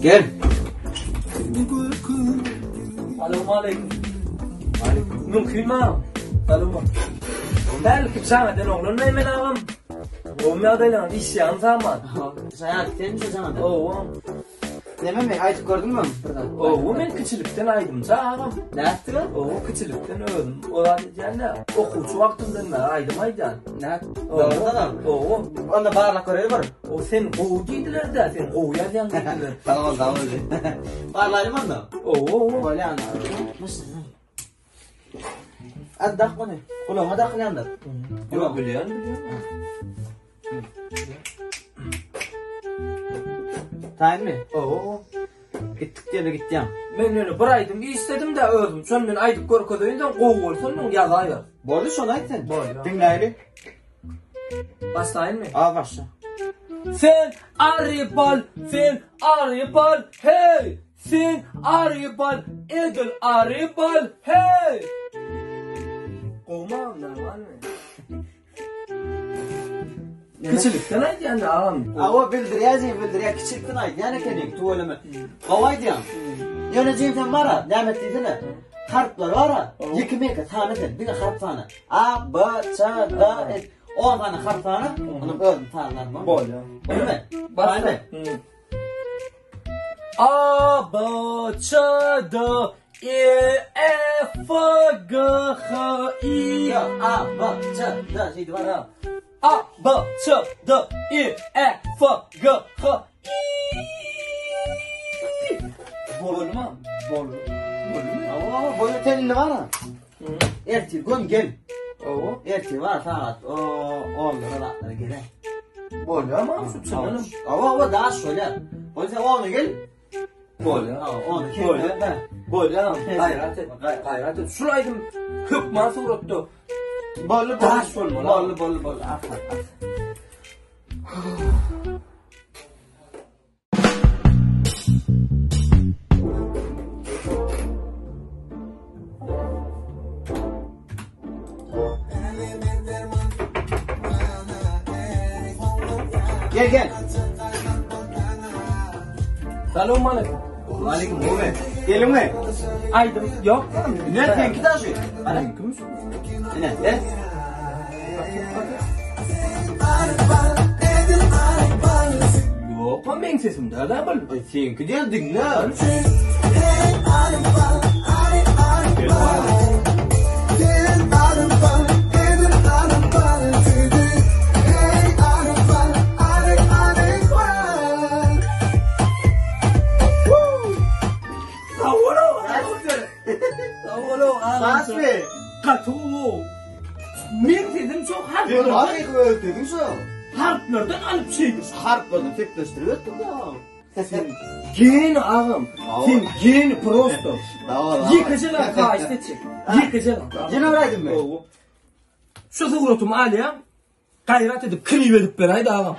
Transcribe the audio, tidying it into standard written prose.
Gel. Salowmaleýkim. Mümkin mi agam? Salowma. Belki jaňadan oglan men agam. Gowy ýagdaýlaryň işýäň saman. Sen sen şu jaňadan. Owa. Neme aýdyp gördüňmi bir zat? Owa men kiçilikden aýdymçy agam. Nätdi? Owa kiçilikden özüm. O zat edýän-de, okuwçy wagtymdan bäri aýdym aýdýan. Nät? Dogrudanam. Owa. Onda barlap göreýin bir. O sen gowy diýdiler-de, sen gowy ýazýaň diýdiler. Sag bol, sag bol. Barlaýlymy onda? Owa, owa. Bolýan. Hadi dak bunu. Gulagyňa dakylýandyr. Ýok, bilýän, bilýän. Taýynmy? Owa. Gitdik diýende gitýäň. Men ýöne bir aýdym işledim-de özüm. Şony men aýdyp görkezeýin, soň gowy bolsa ondan ýazaýar. Boldy şony aýt sen. Bolýar. Diňläýli. Başlaýynmy? A başla. Sen ary bal, sen ary bal, hey! Sen ary bal, edil ary bal, hey! Gowmy agam, normalmy? Kiçilikden aýdýan agam. Awa bildirýär jigim, bildirýär. Kiçilikden aýdýan ekeniň, tüweleme. Gowy aýdýaň. Ýöne jigim sen bara, näme et diýsene. Harplar bara, ýeke-meke sany sen, diňe harp sany. A, B, C, D, E. On sany harp sany, onuň özüni sanlarmy? Bolýar. Bolmy? Başla. A, B, C, D, E, F, G, H, I. A, B, C, D, şeýdip bar. A, B, C, D, E, F, G, H, I. Bolmy? Boldy. Boldy. Awa, boldy sen indi bar. Ertir gün gel. Owa. Ertir bar sagat o onlara zatlara gele. Bolýar mı şu çynyny? Awa, awa daş şöyle. Bolsa onu gel. Bolýar. Awa, onu Bolýar. Bolýar. Gaýrat et. Gaýrat et. Şul aýdym hökman suratda. Boldy, Daş bolmaly. Boldy, boldy, boldy. At, at, at. Gel gel. Salam aleyküm. Aleyküm Muhammed. Gelin mi? Aýdym ýok. Ne seňki daşy? Aleyküm. Ine, gel. Ýok, meň sesim däl-ä bul. Ay seňki diýen diňle. Saçmy? Gaty gowy. Men sesim çok harp. Sen hakyky öz sesiň şu. Harplardan alyp şeýdip. Harplardan sepleşdirip etdim ya. Sen geni agam. Sen geni prosto. Tamam. Ýekeje zat haýyşt etjek. Ýekeje zat. Ýene bir aýdym Şu suratymy alýaň. Gaýrat edip klip edip beräýdi agam.